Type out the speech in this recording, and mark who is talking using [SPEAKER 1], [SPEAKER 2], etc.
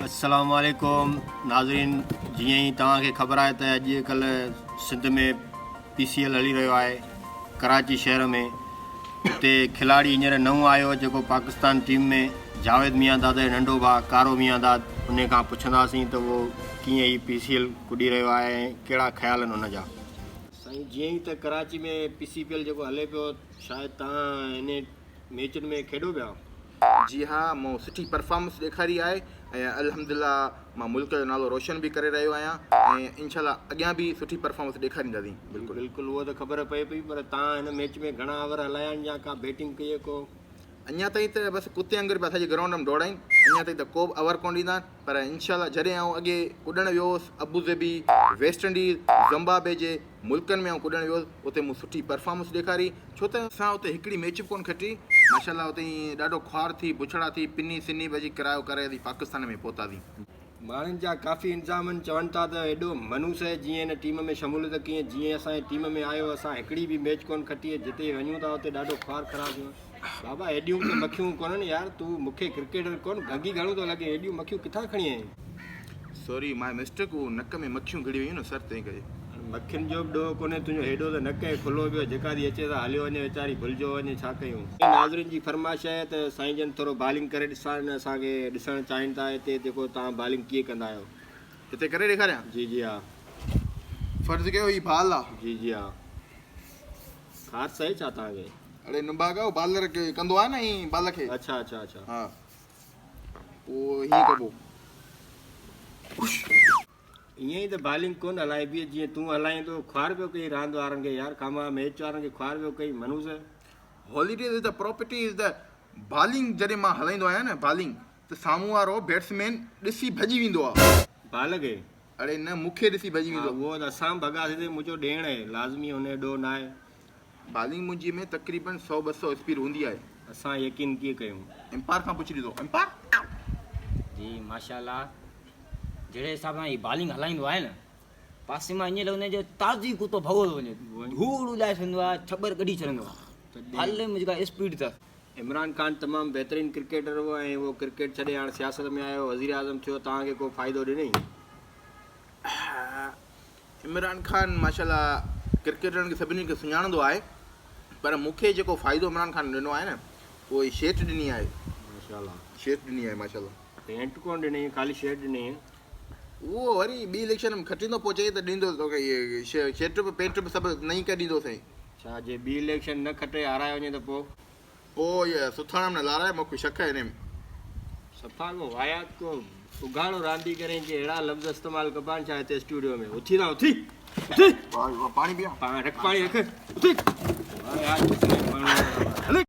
[SPEAKER 1] السلام عليڪم ناظرين جيئن ئي توهان کي خبر آهي ته اڄ ڪلهه سنڌ ۾ پي سي ايل هلي رهيو آهي ڪراچي شهر ۾ اتي کلاڙي هينئر نئون آيو جيڪو پاڪستان ٽيم ۾ جاويد ميان داد جو ننڍو ڀاء ڪارو ميان داد ان کان پڇنداسين ته اهو ڪيئن هي پي سي ايل ڪڏي رهيو آهي ۽ ڪهڙا خيال آهن ان جا. سائين جيئن ئي ته Karachi ۾ P C P L جيڪو هلي پيو شايد توهان انهي ميچن ۾ کيڏو پيا.
[SPEAKER 2] جي ها مون سٺي پرفارمنس ڏيکاري آهي ۽ الحمدلله مان ملڪ جو نالو روشن به ڪري رهيو آهيان ۽ انشاء الله اڳيان به سٺي پرفارمنس ڏيکارينداسين
[SPEAKER 1] بلڪل. بلڪل اهو ته خبر پئي پئي پر تان هن ميچ ۾ گهڻا اوور هلايا آهن يا ڪا بيٽنگ ڪئي ڪو.
[SPEAKER 2] اڃا تائين ته بس ڪتي وانگر پيا سڄي گرائونڊ ۾ ڊوڙائين اڃا تائين ته ڪو به اوور ڪونه ڏيندا آهن پر انشاء الله جڏهن آئون اڳي ڪڏڻ ويو هوس ابوظهبي، ويسٽ انڊيز، زمبابوي جي ملڪن ۾ آئون ڪڏڻ ويو هوس اتي مون سٺي پرفارمنس ڏيکاري ڇو ته اسان اتي هڪڙي ميچ به ڪونه کٽي ماشاء الله اتي ائين ڏاڍو خوار ٿي بڇڙا ٿي پني سني به اچي ڪرايو ڪري اسين پاڪستان ۾ پهتاسين.
[SPEAKER 1] ماڻهن جا ڪافي انتظام آهن چون ٿا ته ايڏو منحوس آهي جيئن هن ٽيم ۾ شموليت ڪيئن جيئن اسان جي ٽيم ۾ آيو اسان هڪڙي به ميچ ڪونه کٽي جتي وڃون ٿا اتي ڏاڍو خوار خراب ٿيو بابا ايڏيون ته مکيون ڪونهن يار تون مون کي ڪرڪيٽر ڪونه گهگي گهڻو ٿو لڳين ايڏيون مکيون ڪٿان کڻي آئين.
[SPEAKER 2] سوري ماء مسٽيڪ اهو نڪ ۾ مکيون گهڙي ويون نه سر تنهن ڪري.
[SPEAKER 1] هاڻ مکين جو به ڏوهه ڪونهي تنهنجو هيڏو ته نڪ ۽ کلو پيو جيڪا ٿي اچي سا هليو وڃي ويچاري ڀلجو وڃي ڇا ڪيون. ناظرين جي فرمائش آهي ته سائين جن ٿورو بالنگ ڪري ڏسارين اسان کي ڏسڻ چاهين ٿا هتي جيڪو توهان بالنگ ڪيئن ڪندا آهيو.
[SPEAKER 2] هتي ڪري ڏيکاريان؟
[SPEAKER 1] جي جي ها.
[SPEAKER 2] فرض ڪيو هي بال آ.
[SPEAKER 1] جي جي ها. خارس آهي ڇا توهان کي؟
[SPEAKER 2] اڙي نڀاڳا هو بالر ڪندو آهي نه ائين بال کي.
[SPEAKER 1] اڇا اڇا اڇا.
[SPEAKER 2] ها پوء هيئن ڪبو.
[SPEAKER 1] ائين ئي ته بالنگ ڪونه هلائبي جيئن تون هلائين ٿو خوار پيو ڪئين راند وارن کي يار خاما ميچ وارن کي خوار پيو ڪئين منحوس.
[SPEAKER 2] Holidays is the property is the bowling جڏهن مان هلائيندو آهيان نه بالنگ ته سامهون وارو بيٽسمين ڏسي ڀڄي ويندو آهي.
[SPEAKER 1] بال کي؟
[SPEAKER 2] اڙي نه مون کي ڏسي ڀڄي ويندو.
[SPEAKER 1] ها اهو ته اسان به ڀڳاسين ته منهنجو ڏيڻ آهي لازمي هن جو ڏوهه ناهي.
[SPEAKER 2] بالنگ منهنجي ۾ تقريبن سئو ٻه سئو اسپيڊ هوندي آهي.
[SPEAKER 1] اسان يقين ڪيئن ڪيون.
[SPEAKER 2] امپائر کان پڇي ڏسو امپائر.
[SPEAKER 3] جي ماشاءالله جهڙي حساب سان هي بالنگ هلائيندو آهي نه پاسي مان ائين لڳندو آهي جو تازي ڪتو ڀڳو ٿو وڃي ڌوڙ اڏائي ڇڏندو آهي ڇٻر ڪڍي ڇڏندو آهي هل ۾ جيڪا اسپيڊ اٿس.
[SPEAKER 1] عمران خان تمام بهترين ڪرڪيٽر هو ۽ اهو ڪرڪيٽ ڇڏي هاڻ سياست ۾ آيو وزيراعظم ٿيو توهان کي ڪو فائدو ڏنئي؟
[SPEAKER 2] عمران خان ماشاءالله ڪرڪيٽرن کي سڀني کي سڃاڻندو آهي پر مون کي جيڪو فائدو عمران خان ڏنو آهي نه اهو هي شيٽ ڏني آهي.
[SPEAKER 1] ماشاءالله.
[SPEAKER 2] شيٽ ڏني آهي ماشاءالله.
[SPEAKER 1] پينٽ ڪونه ڏنئي خالي شيٽ ڏنئي.
[SPEAKER 2] اهو وري ٻي اليڪشن ۾ کٽيندو پوء چئي ته ڏيندو توکي اهي شيٽ به پينٽ به سڀ نئين ڪري ڏيندو سائين.
[SPEAKER 1] ڇا جي ٻي اليڪشن نه کٽي هارائي وڃي ته پوء.
[SPEAKER 2] پوء اهي سٿڻ ۾ نه لارائي مون کي شڪ آهي انهي ۾.
[SPEAKER 1] صفا ڪو واهيات ڪو اگهاڙو رانديگر آهين ڪي اهڙا لفظ استعمال ڪبا آهن ڇا هتي اسٽوڊيو ۾ اٿي تان اٿي اٿي
[SPEAKER 2] پاڻي پيان
[SPEAKER 1] پاڻ رک پاڻي رک اٿي واهيات ماڻهو.